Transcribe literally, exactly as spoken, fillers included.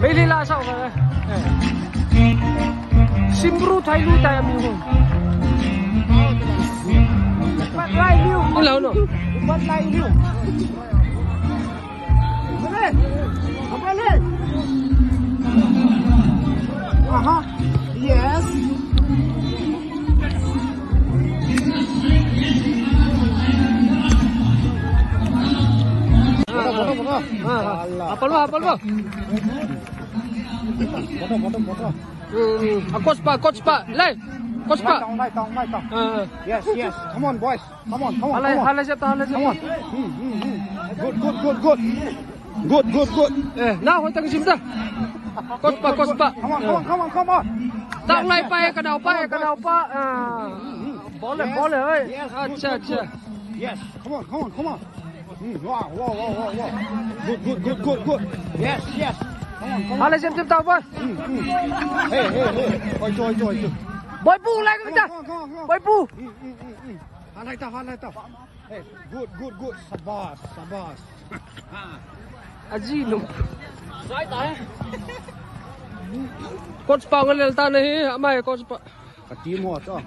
Meili la sao ka. Simru thai lu tai ami ho. Pat lai liu. Ni lau no. Pat lai liu. Apa le? Apa le? Aha. Yes. Apa lu, apa lu? Motor, motor, motor. Hmm, hmm. Ah, coach pa, coach pa. Lai. Coach pa. Lai tong, lai tong, lai tong. Ah, ah. Yes, yes. Come on, boys. Come on, come on, Halai, come on. Halai jep ta, halai jep. Come on. Hmm, hmm, hmm. Good, good, good, good. Good, good, good. Eh, na, hoi tang jim ta. Coach pa, coach pa. Come on, come on, come on, come on. Tang lai pa, eh, ka nao pa, eh, ka nao pa. Ah. Ball, eh, ball, eh, oi. Yes, good, good, good. Acha, acha. Yes, come on, come on, come on. Hmm, wow, wow, wow, wow, wow. Good, good, good, good, good. Yes, yes. Come on, come on. Halai jep jep ta, boy. Hmm, hmm. Hey, hey, hey. Oi, oi, oi, oi. Boy, pu, lai ka ta. Come on, come on, come on, come on. Boy, pu. Hmm, hmm, hmm, hmm. Halai ta, halai ta. Hey, good, good, good. Sabas, sabas. Aji no. Coach pa ngal ta nahi, amai coach pa. Ka team ho to.